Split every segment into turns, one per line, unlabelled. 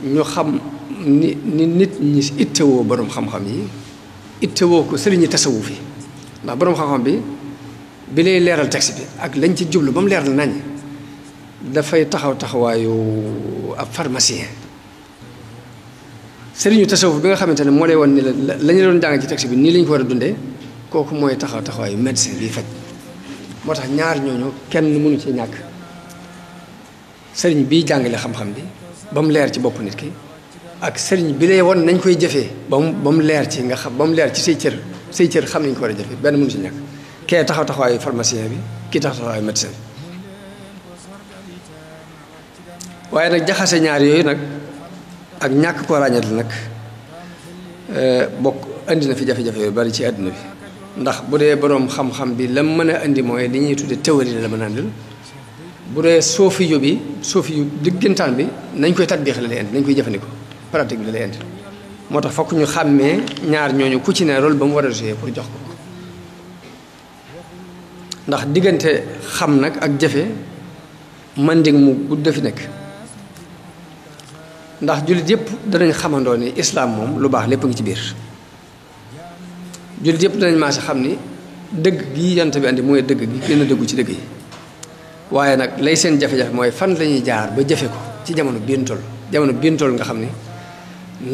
ñu xam ni nit ñi ittewoo borom xam-xam yi ittewoo ko sëriñi tasawu fi ndax borom xam-xam bi lay leeral texte bi ak lañ ci jublu ba mu leeral nañ dafay taxawaayu ab pharmacien sëriñu tasawuf bi nga xamante ne moo lay woon ni la ñu doon jàng ci texte bi nii lañ ko war a dundee kooku mooy taxawaayu médecin bi faj moo tax ñaar ñooñu kenn mënu ci ñàkk sëriñ biy jàngale xam-xam bi ba mu leer ci bopp nit ki ak sëriñ bi lay won nañ koy jëfee ba mu leer ci nga xam ba mu leer ci say cër xam nañ ko war a jëfee benn mënu ci ñàkk kee taxawaayu pharmacien bi kii taxawaayu médecin bi waaye nag jaxase ñaar yooyu nag ak ñàkk koo ràññeetal nag bokk indi na fi jafe-jafe yu bari ci àdduna bi ndax bu dee boroom xam-xam bi la mën a indi mooy li ñuy tudde théorie la mën a andil bu dee soofi yu diggantaan bi nañ koy tatbiix la lay indi nañ koy jëfandikoo pratique bi la lay indi moo tax fokk ñu xàmmee ñaar ñooñu ku ci ne rôle ba mu war a jouer pour jox ko ndax diggante xam nag ak jëfe manding mu gudd fi nekk ndax jullit yëpp danañ xamandoo ni islaam moom lu baax lépp ngi ci biir jullit yëpp danañ maase xam ni dëgg gi yant bi andi mooy dëgg gi gën a dëggu ci dëgg yi waaye nag lay seen jafe-jafe mooy fan lañuy jaar ba jëfe ko ci jamono biin toll nga xam ni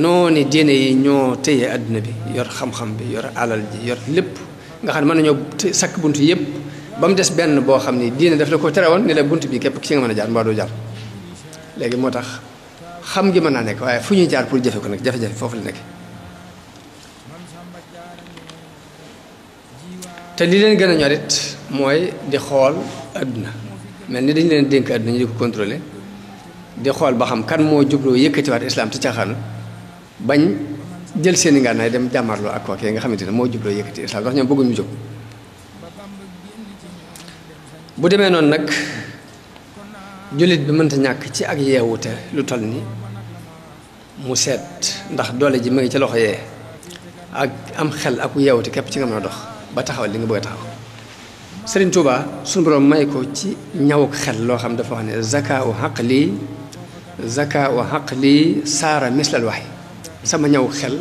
noonu diine yi ñoo téye àdduna bi yor xam-xam bi yor alal ji yor lépp nga xam ne mën nañoo sakk bunt yëpp ba mu des benn boo xam ni diine daf la ko terewoon ni la bunt bi képp ci nga mën a jaar mbaa doo jaar léegi moo tax xam gi mën naa nekk waaye fu ñuy jaar pour jëfe ko nag jafe-jafe foofu la nekk te li leen gën a ñorit mooy di xool àdduna mel ni dañu leen dénk àdduna ñu di ko contrôler di xool ba xam kan moo jubloo yëkkatiwaat islam te caaxaanu bañ jël seeni ngànnaay dem jàmmarloo ak kookee nga xamante ne moo jubloo yëkkati islam ndax ñoom bëgguñu jóg bu demee noonu nag jullit bi mënta ñàkk ci ak yeewute lu toll ni mu seet ndax doole ji ma ngi ci loxo yee ak am xel ak yeewute képp ci nga mën a dox ba taxawal li nga bëgg a taxaw Sëriñ Tuubaa suñu borom may ko ci ñawuk xel loo xam dafa wax ne zaka u xaqli saara mislal wax sama ñaw xel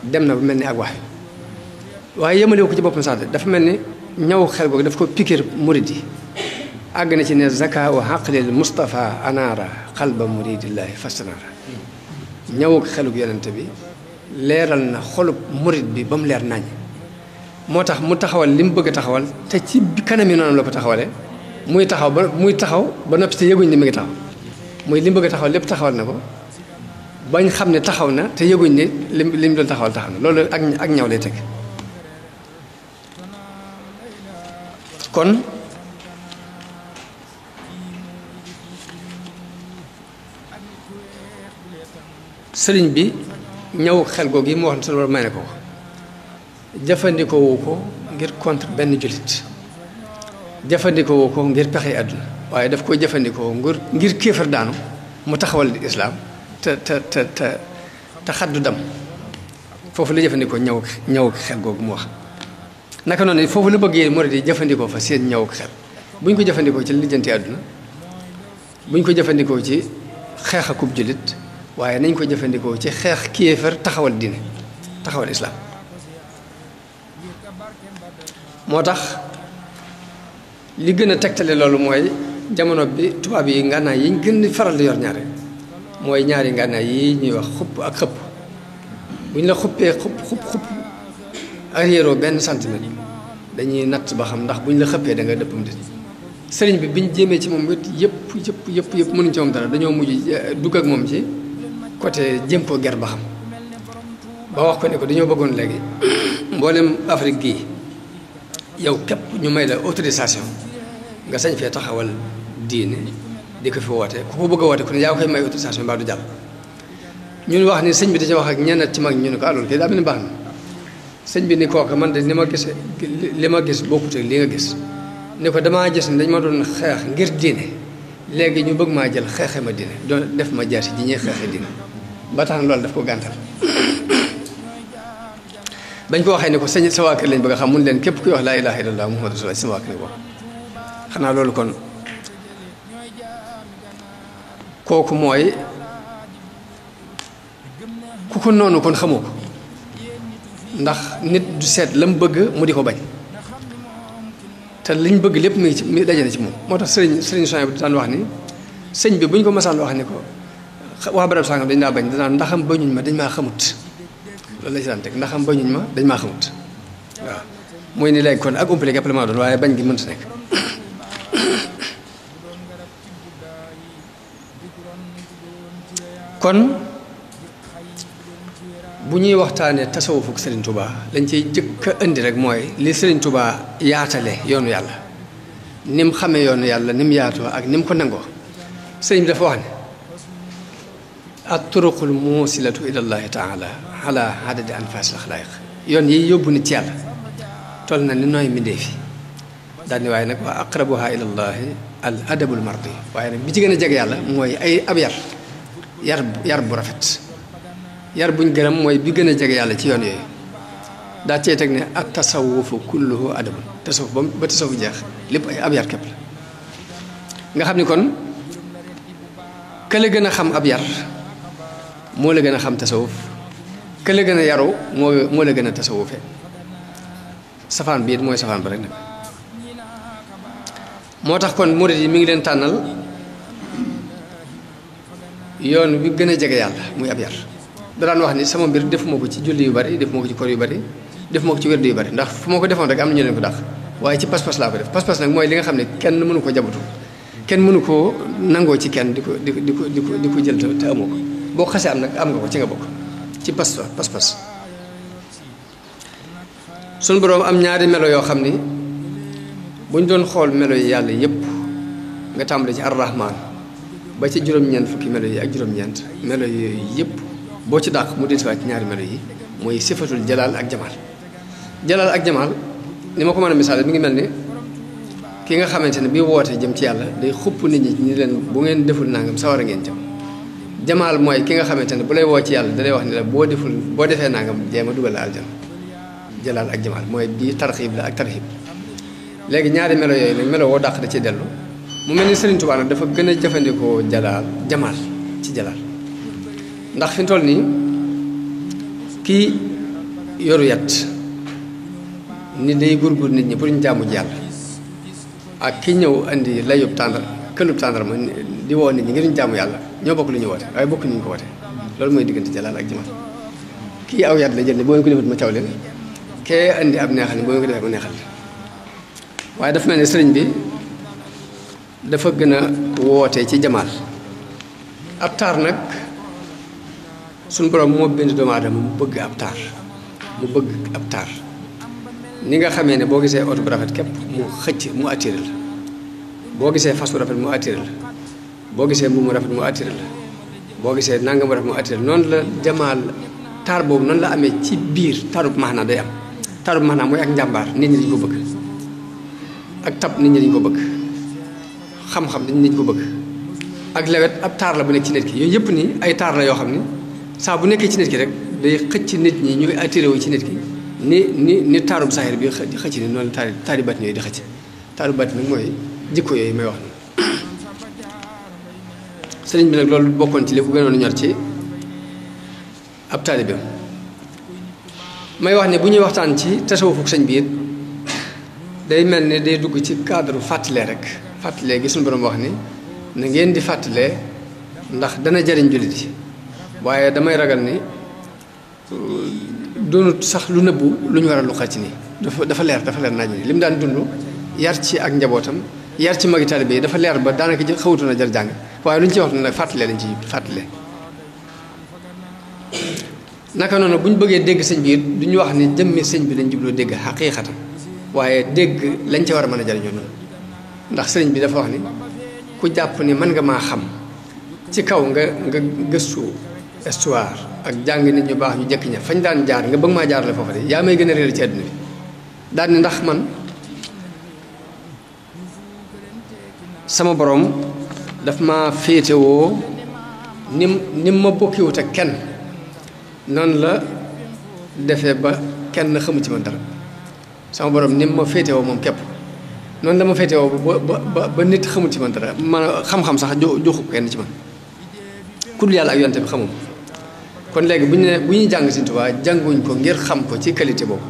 dem na ba mel ni ak wax waaye yemalewu ko ci boppam sax dafa mel ni ñaw xel googu daf ko pikir murid yi àgg na ci ne zaka u xaqlil Mustafa anaara xalba muridillahi fastanaara ñawuk xeluk yonente bi leeral na xolub murid bi ba mu leer nañ moo tax mu taxawal li mu bëgg a taxawal te ci kanam yi noonu la ko taxawalee muy taxaw ba noppi te yëguñ ni mi ngi taxaw muy li mu bëgg a taxawal lépp taxawal na ko bañ xam ne taxaw na te yëguñ ne li mu doon taxawal taxaw na loolu ak ñaw lay teg kon sëriñ bi ñëw xel googu yi mu wax ne sunu may ne ko jëfandikoo ko ngir contre benn jullit jëfandikoo ko ngir pexe àdduna waaye daf koy jëfandikoo ngir kéefar daanu mu taxawal islaam te xaddu dam foofu la jëfandikoo ñëw xel googu mu wax naka noonu foofu la bëggee murid yi jëfandikoo fa seen ñëw xel buñ ko jëfandikoo ci lijjanti àdduna buñ ko jëfandikoo ci xeex akub jullit waaye nañ ko jëfandikoo ci xeex kéefar taxawal diine taxawal islaam moo tax li gën a tegtale loolu mooy jamono bi tubaab yi ngànnaay yi ñu gën faral di yor ñaare mooy ñaari ngànnaay yi ñuy wax xupp ak xëpp bu ñu la xuppee xupp arrière benn centimètre dañuy natt ba xam ndax bu ñu la xëppee da nga dëppam dit sëriñ bi biñ jéemee ci moom wét yëpp mënuñ ci moom dara dañoo mujj dugg ak moom ci côté jéem koo ger ba xam ba wax ko ne ko dañoo bëggoon léegi mboolem Afrique gii yow képp ñu may la autorisation nga sañ fee taxawal diine di ko fi woote ku ko bëgg a woote ku ne yaa koy may autorisation mbaa du jàll ñun wax ni sëñ bi dañoo wax ak ñenn ci mag ñu ne ko alors kay daa mel ni baax na sëñ bi ni kooka man de li ma gis bokkut ak li nga gis ne ko damaa gis ne dañ ma doon xeex ngir diine léegi ñu bëgg maa jël xeexe ma diine doon def ma jaasi ji ñuy xeexe diine ba tax na loolu daf ko gàntal bañ ko waxee ne ko sëñ sa waa kër lañ bëgg a xam mun leen képp kuy wax laa ilaaha illallah muhammadu rasulullah sama waa kër ko xanaa loolu kon kooku mooy ku ko noonu kon xamoo ko ndax nit du seet la mu bëgg mu di ko bañ te liñ bëgg lépp mi ngi ci mi daje na ci moom moo tax sëriñ soñ bi daan wax ni sëñ bi bu ñu ko masaan wax ni ko waa barab sàngam dañ daa bañ danaan ndaxam bañuñ ma dañ maa xamut loolu la ci daan teg ndaxam bañuñ ma dañ maa xamut waaw mooy ni léegi kon ak umpale képp la maa doon waaye bañ gi mënta nekk kon bu ñuy waxtaanee tasawufuk Serigne Touba lañ ciy jëkk a indi rek mooy li Serigne Touba yaatale yoonu yàlla ni mu xamee yoonu yàlla ni mu yaatoo ak ni mu ko nangoo sëriñ bi dafa wax ne at-turuqul muusilatu ila llahi taala ala adadi anfasil xalaayiq yoon yi yóbbu nit ci yàlla toll na ni nooy mindee fi daal ni waaye nag waa aqrabuha ila llahi al adabul mardi waaye nag bi ci gën a jege yàlla mooy ab yar bu rafet yar buñ gërëm mooy bi gën a jege yàlla ci yoon yooyu daa cee teg ne at tasawufu kulluhu adabun tasawuf ba tasawuf jeex lépp ay ab yar képp la nga xam ni kon kële gën a xam ab yar moo la gën a xam tasawuf kële gën a yaru moo la gën a tasawufe safaan bi it mooy safaan ba rek nag moo tax kon murid yi mi ngi leen tànnal yoon bi gën a jege yàlla muy ab yar daan wax ni sama mbir defuma ko ci julli yu bari defuma ko ci koor yu bari defuma ko ci wérdu yu bari ndax fu ma ko defoon rek am na ñu leen ko dàq waaye ci pas-pas laa ko def pas-pas nag mooy li nga xam ne kenn mënu ko jabatu kenn mënu koo nangoo ci kenn di ko jël te amoo ko boo xasee am nag am nga ko ci nga bokk ci pas-pas suñu boroom am ñaari melo yoo xam ni buñ doon xool melo yi yàlla yépp nga tàmbale ci ar-rahman ba ci juróom-ñeent fukki melo yi ak juróom-ñeent melo yooyu yépp boo ci dàq mu dellusiwaat ci ñaari melo yi mooy sifatul jalaal ak jamaal jalaal ak jamaal ni ma ko mën a misaale mi ngi mel ni ki nga xamante ne bii woote jëm ci yàlla day xupp nit ñi ñu leen bu ngeen deful nangam sawar a ngeen jëm jamaal mooy ki nga xamante ne bu lay woo ci yàlla da lay wax ni la boo defee nangam jéem a dugal la aljana jalaal ak jamaal mooy bii tarxiib la ak tarxiib léegi ñaari melo yooyu nag melo woo dàq da ci dellu mu mel ni Serigne Touba nag dafa gën a jëfandikoo jamaal ci jalaal ndax fi mu toll nii kii yoru yat ni day gurgur nit ñi pour ñu jaamu ji yàlla ak ki ñëw andi layub këlub tàndarma di woo nit ñi ngir ñu jaamu yàlla ñoo bokk lu ñu woote waaye bokk ñu ko woote loolu mooy diggante jalaal ak jamaal kii aw yat la jël ni boo ngeen ko defut ma caw leen kee andi ab neexal ni boo ngeen ko defee ma neexal waaye dafa mel ni sëriñ bi dafa gën a woote ci jamaal ab taar nag suñu borom moo bind doomu aadama mu bëgg ab taar ni nga xamee ne boo gisee oto bu rafet képp mu xëcc mu attiré la boo gisee fas bu rafet mu attiré la boo gisee mbubb mu rafet mu attiré la boo gisee nangam mu rafet mu attiré la noonu la jamaal taar boobu noonu la amee ci biir taarub maanaa day am taarub maanaa mooy ak njàmbaar nit ñi dañ ko bëgg ak tab nit ñi dañ ko bëgg xam-xam nit ñi dañ ko bëgg ak lewet ab taar la bu nekk ci nit ki yooyu yëpp nii ay taar la yoo xam ni saa bu nekkee ci nit ki rek day xëcc nit ñi ñu attiré wu ci nit ki ni taarub saahir bi xëcc ni noonu taari bàtt yooyu di xëcc taaru bàtt nag mooy jikko yooyu may wax ni sëriñ bi nag loolu bokkoon ci li ko gënoon ñor ci ab taalibeem may wax ne bu ñuy waxtaan ci tasawufuk sëñ bi it day mel ni day dugg ci cadre fàttalee rek fàttalee gi suñu borom wax ni na ngeen di fàttalee ndax dana jariñ jullit yi waaye damay ragal ni doonut sax lu nëbbu lu ñu war a luqal ci nii dafa leer naaj ni li mu daan dund yar ci ak njabootam yar ci magi taalibe yi dafa leer ba daanaka xawutu na jar jàng waaye lu ñu ci wax nag fàttalee lañ ci fàttalee naka noonu bu ñu bëggee dégg sëñ bi du ñu wax ni jëmmi sëñ bi lañ jubloo dégg xaqiiqatan waaye dégg lañ ca war a mën a jariñoo noonu ndax sëriñ bi dafa wax ni ku jàpp ni mën nga maa xam ci kaw nga gëstu histoire ak jàng nit ñu baax ñu jëkk ña fañ daan jaar nga bëgg maa jaar la foofa de yaa may gën a réer ci àdduna bi daal ni ndax man sama borom daf ma féetewoo nim ma bokkiwut ak kenn noonu la defee ba kenn xamu ci man dara sama borom nim ma féetewoo moom képp noonu la ma féetewoo ba nit xamul ci man dara man xam-xam sax joxu kenn ci man ku dul yàlla ak yonte bi xamum kon léegi bu ñuy jàng Sëriñ Tuubaa jànguñ ko ngir xam ko ci qualité boobu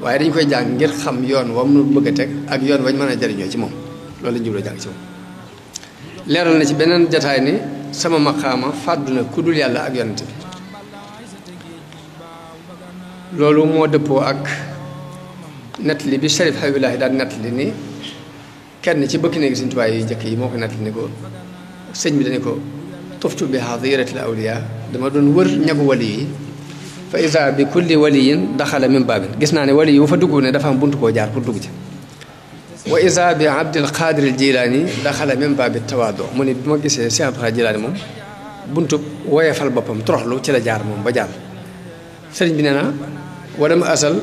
waaye dañ koy jàng ngir xam yoon wam nu bëgg a teg ak yoon wañ mën a jariñoo ci moom loolu lañ jubloo jàng ci moom leeral na ci beneen jataay ni sama maqaama fàddu na ku dul yàlla ak yonent bi loolu moo dëppoo ak nettali bi Sharif Habibullahi daal nettali ni kenn ci bëkk néegi Sëriñ Tuubaa yu njëkk yi moo ko nettali ni ko sëñ bi dañu ko tuftu bi hadiratil awliya dama doon wër ñagu wali yi fa isa bi kulli waliyin daxala min baabin gis naa ne wali yi bu fa dugg ne dafa am buntu koo jaar pour dugg ci wa isa bi abdil qadir al jilaani daxala min baabi tawaado mu ne bi ma gisee Cheikh Abdul Qadir Jilaani moom buntu woyefal boppam toroxlu ci la jaar moom ba jàll sëriñ bi nee na walam asal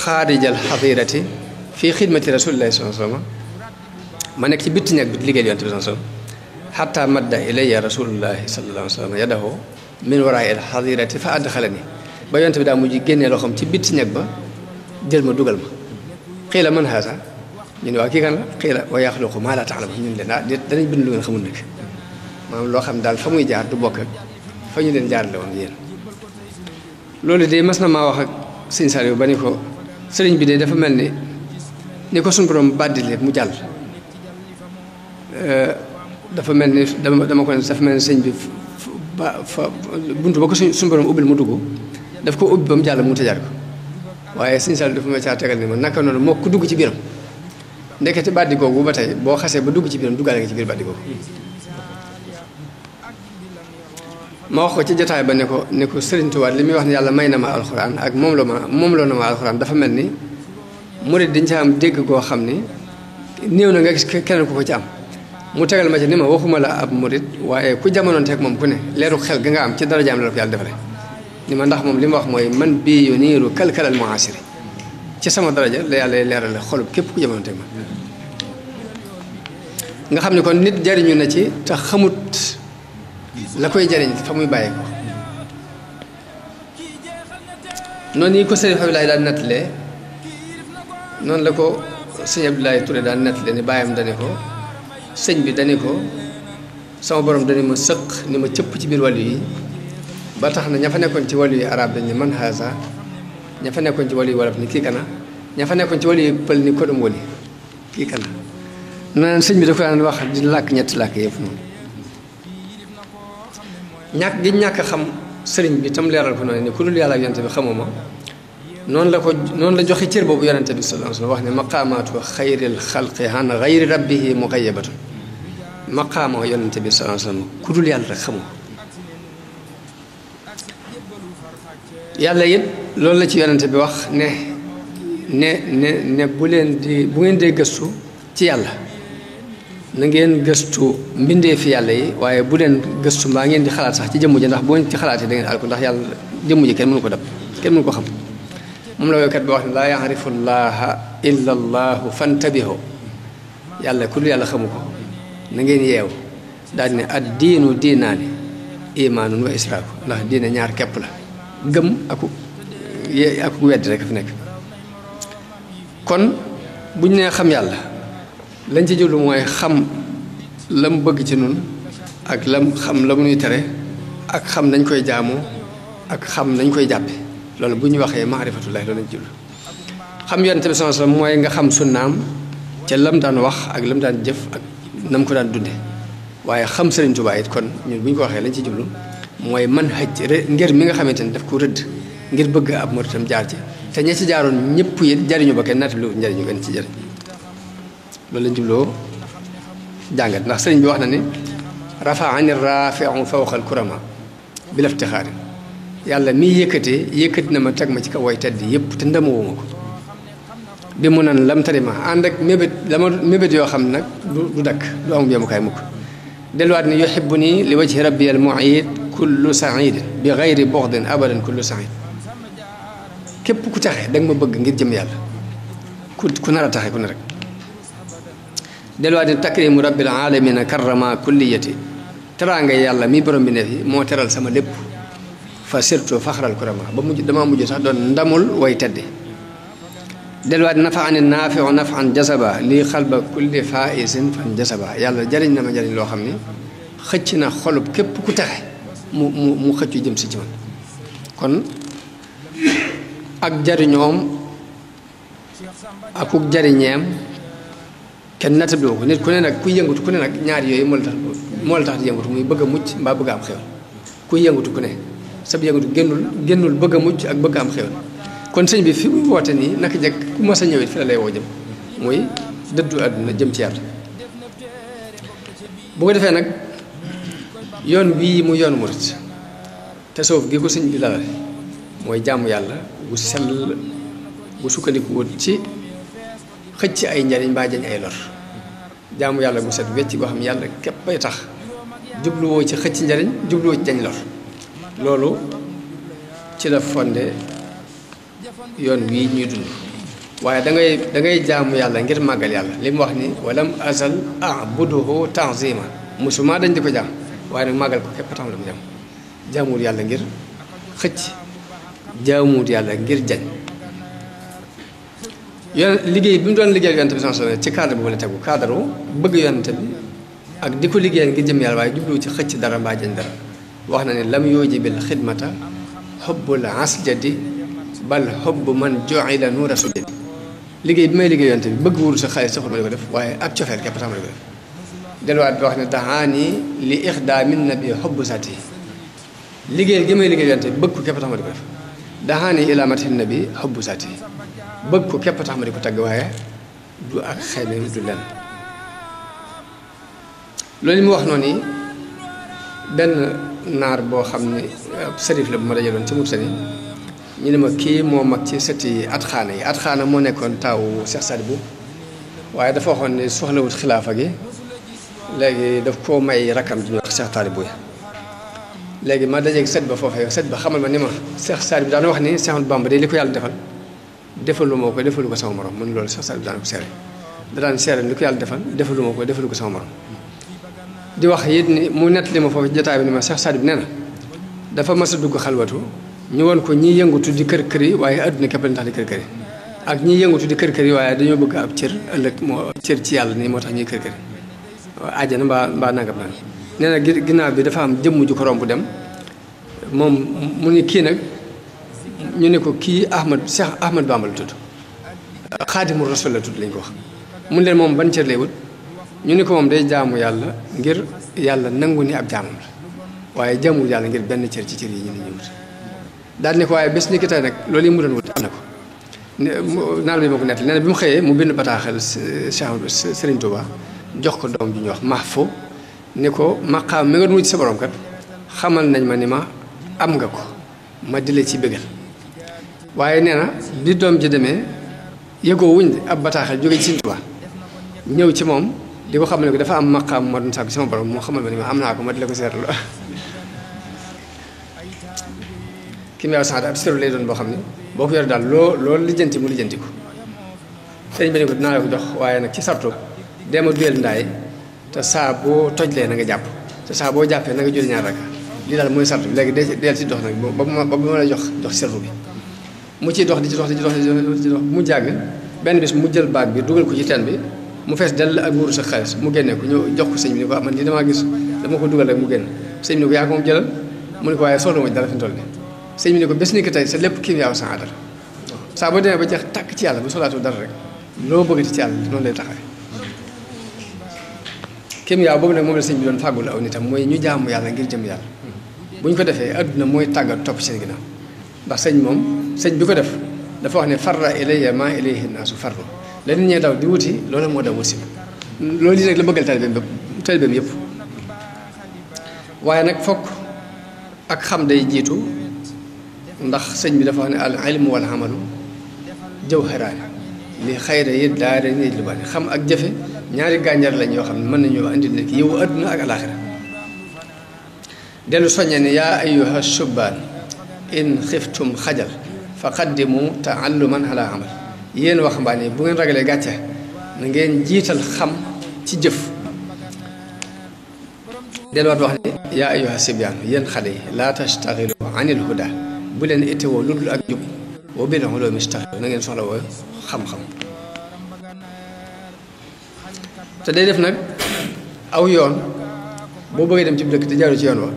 xaarijal xadirati fii xidmati rasulillahi sallallahu alayhi wa sallam ma nekk ci bitti ñag bi liggéeyal yonent bi sallallahu alayhi wa sallam xatta madda ilayya rasulullahi sallallahu alayhi wa sallam yadahu min waraay al xadirati fa adxalani ba yonent bi daa mujj génnee loo xam ci bitti ñag ba jël ma dugal ma xiila man haasa ñu ne waa kii kan la xiila wa yaxluqu maa laa taalamu ñun leen ah déet danañ bind lu ngeen xamul nag maanaam loo xam daal fa muy jaar du bokk ak fa ñu leen jaarale woon yéen loolu de mas na maa wax ak sëñ Saliou ba ni ko sëriñ bi de dafa mel ni ko suñu borom bàddile mu jàll dafa mel ni dama ko ne dafa mel ni sëñ bi fa buntu ba ko suñu borom ubbil mu dugg daf ko ubbi ba mu jàll mu tëjaat ko waaye sëñ Saliou dafa ma caa tegal ni ma naka noonu moo ko dugg ci biiram ndekete bàddi googu ba tey boo xasee ba dugg ci biiram duggaale nga ci biir bàddi googu ma wax ko ci jotaay ba ne ko Sëriñ Tuubaa li muy wax ne yàlla may na ma alxuraan ak moom la na ma alxuraan dafa mel ni murid dañ ca am dégg goo xam ni néew na nga gis keneen ku ko ci am mu tegal ma ci ni ma waxuma la ab murid waaye ku jamonoonteeg moom ku ne leeru xel ga nga am ci darajaam la ko yàlla defale ni ma ndax moom li ma wax mooy man bii yu niiru kalkalal muasiri ci sama daraja la yàlla leerale xolub képp ku jamonoonteeg ma nga xam ni kon nit jariñu na ci te xamut la koy jariñ fa muy bàyyi ko noonu yi ko sëriñ Abdoulaye daan nettalee noonu la ko sëñ Abdoulaye Touré daan nettalee ni bàyyam dane ko sëñ bi dane ko sama borom dane ma sëq ni ma cëpp ci biir wàllu yi ba tax na ña fa nekkoon ci wàllu yi arab dañ ni man haasa ña fa nekkoon ci wàllu yi wolof ni kii kana ña fa nekkoon ci wàllu yi pël ni kodum wali kii kana naan sëñ bi da ko daan wax di làkk ñetti làkk yëpp noonu ñàkk gi ñàkk xam sëriñ bi tam leeral ko noonu ni ku dul yàlla ak yonente bi xamuma noonu la joxe cër boobu yonente bi sallallahu alayhi wa sallam wax ne maqaamaatu xayril xalqi an xayri rabbihi muxayyabatun maqaama yonente bi sallallahu alayhi wa sallam ku dul yàlla rek xamu yàlla it loolu la ci yonente bi wax ne bu ngeen dee gëstu ci yàlla na ngeen gëstu mbindee fi yàlla yi waaye bu leen gëstu mbaa ngeen di xalaat sax ci jëmm ji ndax boo ci xalaatee da ngeen alko ndax yàlla jëmm ji kenn mënu ko dab kenn mënu ko xam moom la woykat bi wax ne laa yaarifu llaha illa allahu fantabiho yàlla ku dul yàlla xamu ko na ngeen yeew daal ne ad diinu diinaani imaanun wa israaku ndax diine ñaar képp la gëm aku weddi rek fi nekk kon buñ nee xam yàlla lañ ci jublu mooy xam la mu bëgg ci nun ak xam la mu nuy tere ak xam nañ koy jaamoo ak xam nañ koy jàppe loolu bu ñu waxee maarifatullahi loolu lañ ci jublu xam yonent bi sallallahu alayhi wasallam mooy nga xam sunnaam ca lam daan wax ak lam daan jëf ak nam ko daan dunde waaye xam Sëriñ Tuubaa it kon ñun bu ñu ko waxee lañ ci jublu mooy manhaj ngir mi nga xamante ni daf ko rëdd ngir bëgg ab muritam jaar ci te ña ci jaaroon ñëpp it jariñu ba kenn naata lu njariñu gën ci jariñ loolu lañ jubloo jàngat ndax sëriñ bi wax na ni rafaani rafiu fawqa al kurama bi laftixaarin yàlla mi yëkkati na ma teg ma ci kaw way tedd yëpp te ndamawuma ko bi mu nan lam tari ma ànd ak mébét yoo xam nag du dakk du amum yemukaay mukk delluwaat ni yuhibbu nii li wajhi rabbi al muid kullu saidin bi gayri buxdin abadan kullu said képp ku taxe da nga ma bëgg ngir jëm yàlla ku nar a taxe ku ne rek delluwaat ni takrimu rabbil alamina karrama kulliyati teraanga yàlla mi borom bi ne fi moo teral sama lépp fa sirtu faxral kurama ba mujj damaa mujj sax doon ndamul way tedde delluwaat nafa ani naafiu nafan jasaba lii xalba kulli faisin fan jasaba yàlla jariñ na ma jariñ loo xam ni xëcc na xolub képp ku texe mu xëccu jëm si ci man kon ak jariñoom akuk jariñeem kenn nattabloo ko nit ku ne nag kuy yëngatu ku ne nag ñaar yooyu moo la tax di yëngatu muy bëgg a mucc mbaa bëgg a am xéwal kuy yëngatu ku ne sab yëngatu génnul bëgg a mucc ak bëgg a am xéwal kon sëñ bi fi muy woote nii naka jekk ku mas a ñëwit fi la lay woo jëm muy dëddu àdduna jëm ci yàlla bu ko defee nag yoon bii mu yoonu murit te soof gi ko sëñ bi lalale mooy jaamu yàlla bu sell bu sukkandiku wut ci xëcc ay njariñ mbaa jañ ay lor jaamu yàlla bu set wecc goo xam yàlla képp ay tax jubluwoo ci xëcc njariñ jubluwoo ci jañ lor loolu ci la fonde yoon wii ñuy dund waaye da ngay jaamu yàlla ngir màggal yàlla li mu wax ni walam azal abuduhu tanzima musuma dañ di ko jaam waaye nag màggal ko képp tax la mu jaam jaamuwut yàlla ngir xëcc jaamuwut yàlla ngir jañ yoon liggéey bi mu doon liggéeyal yonent bi sallallahu alayhi wasallam ci cadre boobu la tegu cadre bëgg yonent bi ak di ko liggéeyal ngir jëm yàlla waaye jubluwu ci xëcc dara mbaa jañ dara wax na ne lam yooji bil xidmata xubbul asjadi bal xubb man joxila nuura sujadi liggéey bi may liggéey yonent bi bëgg wuru sa xaalis saxul ma di ko def waaye ak cofeel képp tax ma di ko def delluwaat bi wax ne dahaani li ixdaamin nabi xubbu sati liggéey gi may liggéey yonent bi bëgg ko képp tax ma di ko def dahaani ila matin nabi xubbu sati bëgg ko képp tax ma di ko tagg waaye du ak xayma du lenn loolu mu wax noonu benn naar boo xam ne sërif la bu ma dajaloon ci Mauritanie ñu ne ma kii moo mag ci sëti at xaana moo nekkoon taawu Cheikh Sadibou waaye dafa waxoon ne soxlawut xilaafa gi léegi daf koo may rakkam di ñu wax Cheikh Sadibou léegi ma dajeeg sët ba foofee sët ba xamal ma ni ma Cheikh Sadibou daana wax ni Cheikh Bamba de li ko yàlla defal defalu ma ko defalu ko sama morom mun loolu Cheikh Sadibou daana ko seere da daan seere li ko yàlla defal defalu ma ko defalu ko sama morom di wax it ni mu nettali ma foofu jotaay bi ni ma Cheikh Sadibou nee na dafa mas a dugg xalwatu ñu woon ko ñi yëngutu di kër kër yi waaye adduna képp lañ tax di kër kër yi ak ñi yëngutu di kër kër yi waaye dañoo bëgg ab cër ëllëg moo cër ci yàlla nii moo tax ñuy kër kër yi àjjana mbaa nangam naan nee na ginnaaw bi dafa am jëmm ju ko romb dem moom mu ni kii nag ñu ne ko kii Cheikh Ahmad Bamba la tudd Xaadimu Rasul la tudd lañ ko wax mun leen moom ban cër lay wut ñu ne ko moom day jaamu yàlla ngir yàlla nangu ni ab jaamam la waaye jaamul yàlla ngir benn cër ci cër yi ñu ne ñu wut daal ne ko waaye bés ni ki tey nag loolu yi mu doon wut am na ko naan bi ma ko nettali nee na bi mu xëyee mu bind bataaxal Cheikh Serigne Touba jox ko doom bi ñuy wax Mahfou ni ko maqaam mi nga doon wut ci sa borom kat xamal nañ ma ni ma am nga ko ma di la ci bëggal waaye nee na di doom ji demee yëgoo wuñ ab bataaxal jóge ci Serigne Touba ñëw ci moom di ko xamal ne ko dafa am maqaam ma doon sàkk sama borom moo xamal ma ni ma am naa ko ma di la ko seetlu ki mu sax ab sero lay doon boo xam ne boo ko yor daal loolu lijjanti mu lijjanti ko sëriñ bi ne ko dinaa la ko jox waaye nag ci sartu deema duyel ndaay te saa boo tojlee na nga jàpp te saa boo jàppee na nga julli ñaar raka lii daal mooy sartu bi léegi deel ci dox nag ba ma la jox sertu bi mu ciy dox di ci dox mu jàgg benn bis mu jël baag bi dugal ko ci teen bi mu fees dell ak wurus ak xaalis mu génnee ko ñëw jox ko sëñ bi ni ko man lii damaa gis dama ko dugal rek mu génn sëñ bi ni ko yaa ko moom jëlal mu ne ko waaye soxla ma dara fi mu toll nii sëñ bi ne ko bés ni ko tey sa lépp kii yaaw sa adar saa boo demee ba jeex tàkk ci yàlla bu solaatu dara rek loo bëggati ci yàlla noonu lay taxawee kim yaaw boobu nag moom la sëñ bi doon fàggul aw nitam mooy ñu jaamu yàlla ngir jëm yàlla bu ñu ko defee adduna mooy tàggat topp seen ginnaaw ndax sëñ bi ko def dafa wax ne farra ilayya ma ilayhi naasu farru la nit ñee daw di wuti loolu moo daw wut si loolu lii nag la bëggal taalibeem yëpp waaye nag fokk ak xam day jiitu ndax sëñ bi dafa wax ne al ilmu wal amalu jawharaani li xayra yi daara ni lu bari xam ak jëfe ñaari gànjar lañ yoo xam ne mën nañoo andi nit yow adduna ak alaxira dellu soññe ne yaa ayyuha shubaan in xiftum xajal fa qaddimu taalluman ala amal yéen waxambaane yi bu ngeen ragalee gàcce na ngeen jiital xam ci jëf delluwaat wax ne yaa ayyuha sibyaan yéen xale yi laa tastaxilu anil huda bu leen itteewoo lu dul ak jub boo bil ulumi istaxilu na ngeen soxla woo xam-xam te day def nag aw yoon boo bëggee dem ci dëkk te jaaru ci yoon wa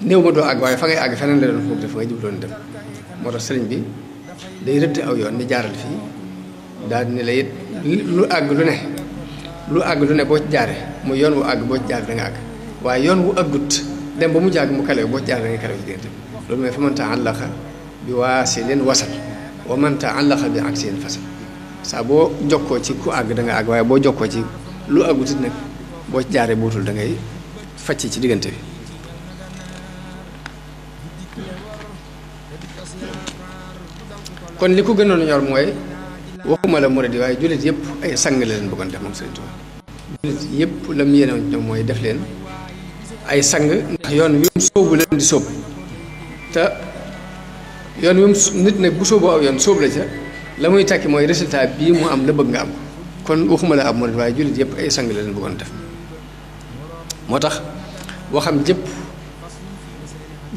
néew ma doo àgg waaye fa ngay àgg feneen la doon foog def fa nga jubloon dem moo tax sëriñ bi day rëdd aw yoon ni jaaral fii daal ni la it lu àgg lu ne boo ci jaaree mu yoon wu àgg boo ci jaar da nga àgg waaye yoon wu àggut dem ba mu jàgg mu kalew boo ci jaar da nga kalew ci diggante loolu mooy fa man ta'allaqa bi waasilin wasal wa man ta'allaqa bi aksin fasal saa boo jokkoo ci ku àgg da nga àgg waaye boo jokkoo ci lu àggut it nag boo ci jaaree bootul da ngay facc ci diggante bi kon li ko gënoon ñor mooy waxuma la murid yi waaye jullit yëpp ay sang la leen bëggoon def moom Sëriñ Tuubaa jullit yëpp la mu yéene ñoom mooy def leen ay sang ndax yoon wi mu sóobu leen di sóob te yoon wi mu nit nag bu sóoboo aw yoon sóob la ca la muy takki mooy résultat bii mu am la bëgg nga am kon waxuma la ab murid waaye jullit yëpp ay sang la leen bëggoon def moo tax waxam jëpp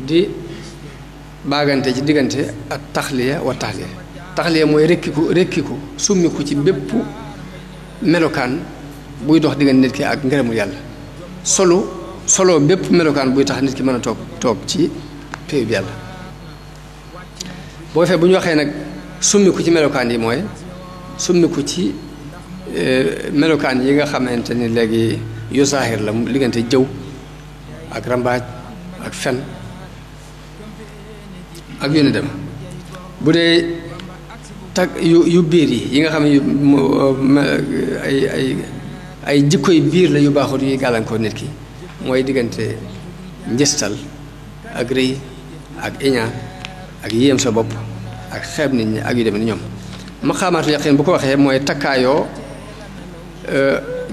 di baagante ci diggante ak taxliya wa taxliya mooy rekkiku summiku ci bépp melokaan buy dox diggante nit ki ak ngërëmul yàlla solo bépp melokaan buy tax nit ki mën a toog ci péew bi yàlla boo fee bu ñu waxee nag summiku ci melokaan yi mooy summiku ci melokaan yi nga xamante ni léegi yu zaahir la liggante jëw ak rambaaj ak fen ak yu ne dem bu dee yu biir yi nga xam ne ay jikkoy biir la yu baaxut yuy gàllankoor nit ki mooy diggante njëstal ak rëy ak iñaan ak yéem sa bopp ak xeeb nit ñi ak yu demee ni ñoom maqaamaatu yaqin bu ko waxee mooy takkaayoo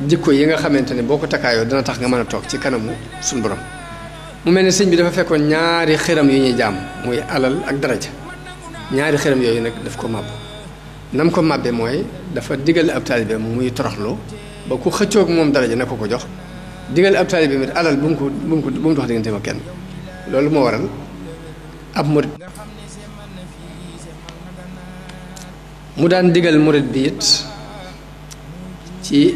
jikko yi nga xamante ne boo ko takkaayoo dana tax nga mën a toog ci kanamu suñu borom mu mel ne sëñ bi dafa fekkoon ñaari xëram yu ñuy jaam muy alal ak daraja ñaari xëram yooyu nag daf ko màbb nam ko màbbee mooy dafa digal ab taalibe muy toroxlu ba ku xëccoog moom daraja na ko jox digal ab taalibe mit alal bu mu dox diggante ma kenn loolu moo waral ab murit mu daan digal murit bi it ci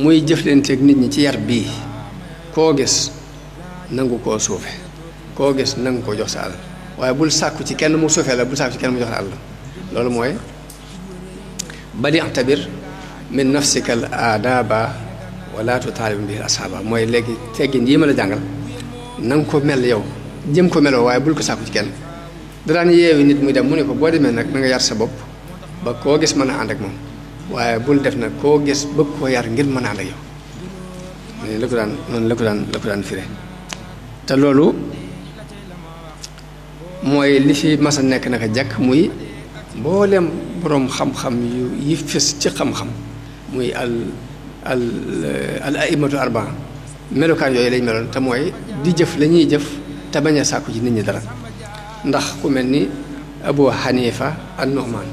muy jëflanteeg nit ñi ci yar bii koo gis nangu koo suufe koo gis nangu koo jox sa alal waaye bul sàkku ci kenn mu suufee la bul sàkku ci kenn mu jox la alal loolu mooy badi tabir min nafsika al aadaba wala tutaalib bi ashaaba mooy léegi teggin yi ma la jàngal na nga ko mel yow jëm ko meloo waaye bul ko sàkku ci kenn daan yeewi nit muy dem mu ne ko boo demee nag na nga yar sa bopp ba koo gis mën a ànd ak moom waaye bul def nag koo gis bëgg koo yar ngir mën a ànd ak yow noonu la ko daan firé te loolu mooy li fi masa nekk naka jàkk muy mboolem boroom xam-xam yi fës ci xam-xam muy al aimatu arbaa melokaan yooyu lañ meloon te mooy di jëf la ñuy jëf te bañ a sàkku ci nit ñi dara ndax ku mel ni Abu Hanifa an-Nu'man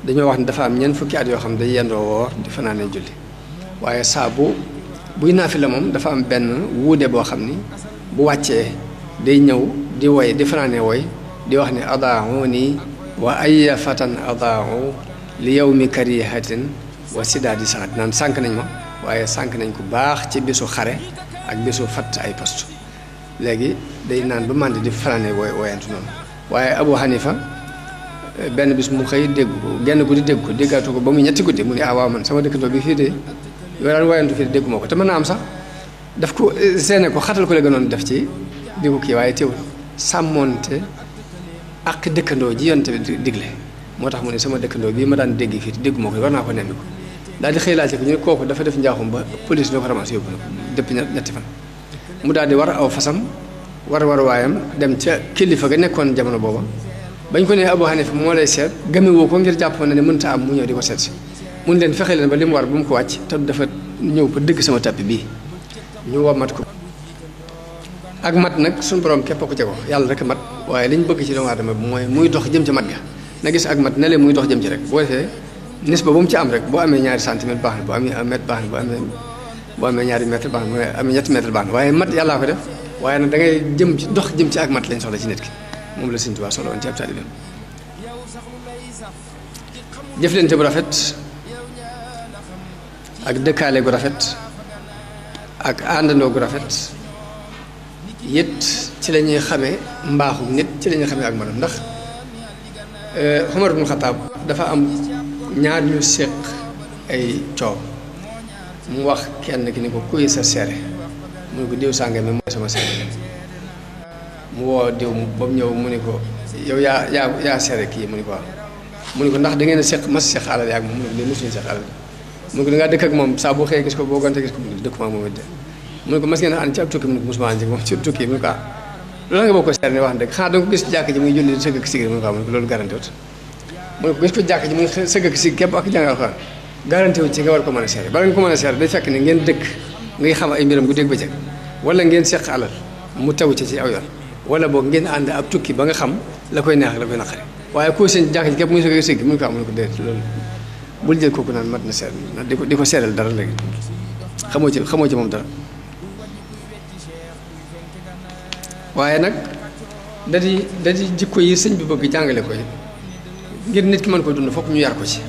dañoo wax ne dafa am ñeent fukki at yoo xam day yendoo woor di fanaane julli waaye buy naafi la moom dafa am benn wuude boo xam ni bu wàccee day ñëw di woy di fanaane woy di wax ne adaa'uni wa ayya fatan adaa'u li yawmi karihatin wa sidaadi saat naan sànq nañ ma waaye sànq nañ ko baax ci bisu xare ak bisu fatt ay poste léegi day naan ba màndi di fanaane woyantu noonu waaye Abu Hanifa benn bis mu xëy dégg ko genn guddi dégg ko déggaatu ko ba mu ñetti guddi mu ne waaw man sama dëkkandoo bi fii de yoo daan woyantu fii de dégguma ko te mën naa am sax daf ko seene ko xatal ko la gënoon def ci di ko kii waaye teewul sàmmoonte ak dëkkandoo ji yonte bi digle moo tax mu ne sama dëkkandoo bii ma daan dégg fii te dégguma ko war naa ko nemmi ko daal di xëy laajte ko ñu ne kooku dafa def njaaxum ba police doo ko ramasse yóbbu na ko depuis ñetti fan mu daal di war aw fasam war waayam dem ca kilifa ga nekkoon jamono booba bañ ko ne Abu Hanifa moo lay seet gamewoo ko ngir jàpp na ne mënta am mu ñëw di ko seet si mun leen fexe leen ba li mu war bu mu ko wàcc te dafa ñëw ba dëgg sama tappi bii ñu womat ko ak mat nag suñu borom képp ko jego yàlla rek mat waaye li ñu bëgg ci doomu aadama bi mooy muy dox jëm ci mat ga na gis ak mat ne leen muy dox jëm ci rek boo defee nis ba bu mu ci am rek boo amee ñaari centimètre baax na boo amee un mètre baax na boo amee ñaari mètre baax na boo amee ñetti mètre baax na waaye mat yàllaa ko def waaye nag da ngay jëm ci dox jëm ci ak mat lañ soxla ci nit ki moom la Sëriñ Tuubaa soxla woon ci ab taalibeem jëflante bu rafet ak dëkkaale gu rafet ak àndandoo gu rafet it ci la ñuy xamee mbaaxu nit ci la ñuy xamee ak manam ndax Umar ibn Xattaab dafa am ñaar ñu séq ay coow mu wax kenn ki ni ko kuy sa seere mu ne ko diw sànga mi mooy sama seere mu woo diw ba mu ñëw mu ne ko yow yaa seere kii mu ne ko waaw mu ne ko ndax da ngeen a séq mas séq alal yaag moom mu ne ko de mosuñu séq alal mu ne ko da ngaa dëkk ak moom saa boo xëyee gis ko boo gonte gis ko mu ne ko dëkkuma moom it de mu ne ko mas ngeen a ànd ci ab tukki mu ne ko mosuma ànd ci moom ci tukki mu ne ko ah loolu nga bokk ko seere ne wax dëgg xanaa da nga ko gis jàkk ji muy julli sëgg ak sigg mu ne ko waaw mu ne ko loolu garanti wut mu ne ko gis ko jàkk ji muy sëgg ak sigg képp ak jàngal Alxuraan garanti wut ci nga war ko mën a seere bala nga ko mën a seere day fekk ne ngeen dëkk ngay xam ay mbiram gu dégg bëccëg wala ngeen seq alal mu taw ci aw yoon wala boog ngeen ànd ab tukki ba nga xam la koy neex la koy naqari waaye koo seen jàkk ji képp muy sëgg ak sigg mu ne ko am mu ne ko déet loolu bul jël kooku naan mat na seer di ko seeral dara léegi xamoo ci moom dara waaye nag da di jikko yi sëñ bi bëgg jàngale ko ngir nit ki mën ko dund fokk ñu yar ko ci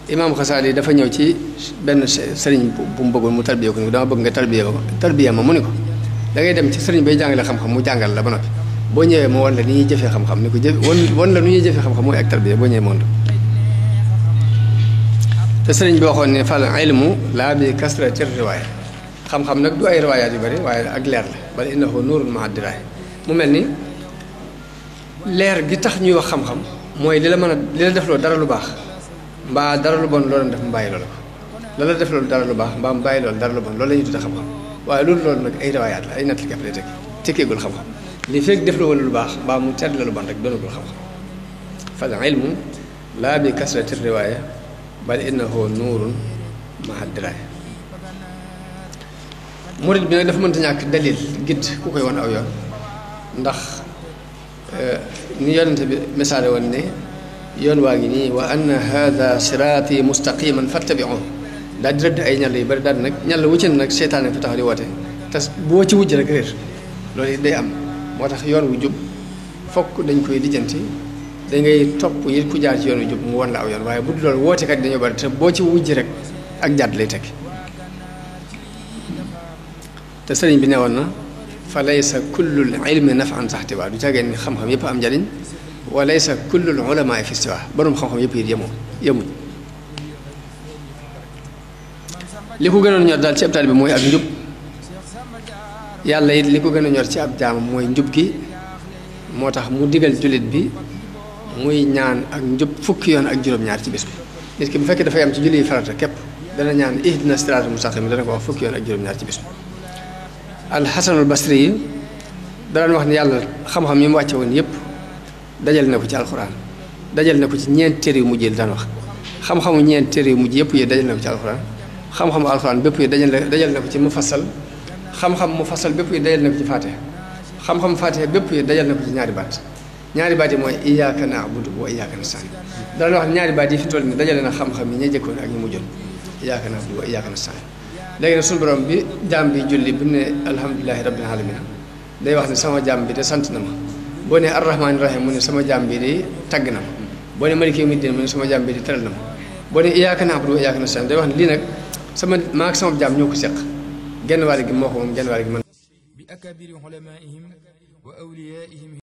imaam Xasaali dafa ñëw ci benn sëriñ bu mu bëggoon mu tarbiya ko ni dama bëgg nga tarbiya ma mu ni ko da ngay dem ci sëriñ bay jàngale xam-xam mu jàngal la ba noppi boo ñëwee moo wan la ni ñuy jëfee xam-xam ni ko wan la nu ñuy jëfee xam-xam mooy ak tarbiya boo ñëwee moom te sëriñ bi waxoon ne fal ilmu laa bi kasrati riwaaya xam-xam nag du ay riwaayaat yu bari waaye ak leer la bal innahu nuurun ma'a diraaya mu mel ni leer gi tax ñuy wax xam-xam mooy li la def loolu dara lu baax mbaa dara lu bon loo doon def mu bàyyi loolu ko la def loolu dara lu baax mbaa mu bàyyi loolu dara lu bon loolu la ñuy tudde xam-xam waaye loolu nag ay riwaayaat la ay nettali képp lay tekkeegul xam-xam li fekk def la wala lu baax mbaa mu tedd la lu bon rek doonagul xam-xam fal ilmu laa bi kasrati riwaaya bal innahu nuurun ma'a diraaya murid bi nag dafa mënta ñàkk dalil gidd ku koy wan aw yoon ndax ni yonente bi misaale woon ne yoon waa ngi nii wa anna hada siraati mustaqiman fattabi'uhu daal di rëdd ay ñàll yu bari daal di nag ñàll wu ci nag seytaane fa tax di woote te boo ci wujj rek réer loolu it day am moo tax yoon wu jub fokk dañ koy lijjanti da ngay topp yi ku jaar ci yoon wu jub mu won la aw yoon waaye bu dul loolu wootekat dañoo bari te boo ci wujj rek ak jàdd lay tekki te sëriñ bi newoon na fa laysa kullul ilmi naf'an saxtiwaa du caageen ni xam-xam yëpp am njariñ wa laysa kullul ulamaa fi istiwaa borom xam-xam yëpp it yemuñ li ko gënoon ñor daal ci ab taalibe bi mooy ak njub yàlla it li ko gën a ñor ci ab jaamam mooy njub gi moo tax mu digal jullit bi muy ñaan ak njub fukki yoon ak juróom-ñaar ci bés bi nit ki bu fekkee dafay am ci julli farata képp dana ñaan ihdina siraatal mustaqiim dana ko wax fukki yoon ak juróom-ñaar ci bés bi alxasanul basri yi daan wax ne yàlla xam-xam yi mu wàcce woon yëpp dajal na ko ci alxuraan dajal na ko ci ñeent téere yu mujj yi daan wax xam-xamu ñeent téere yu mujj yëpp yi dajal na ko ci alxuraan xam-xamu alxuraan bépp yi dajal na ko ci mufassal xam-xam mufassal bépp yi dajal na ko ci faatiha xam-xam faatiha bépp yi dajal na ko ci ñaari baat yi mooy iyyaaka na'budu wa iyyaaka nasta'iin daan wax ñaari baat yi fi toll ni dajale na xam-xam yi ña jëkkoon ak ñu mujjoon iyyaaka na'budu wa iyyaaka nasta'iin léegi nag suñu borom bi jaam bi julli bu ne alhamdulilahi rabbil alamin day wax ne sama jaam bi de sant na ma boo ne arrahmaani rahim mu ne sama jaam bi de tagg na ma boo ne maliki yawmi diin mu ne sama jaam bi de teral na ma boo ne iyyaaka na'budu wa iyyaaka nasta'iin day wax ne lii nag maa ak sama jaam ñoo ko seq genn wàll gi moo ko moom genn wàll gi man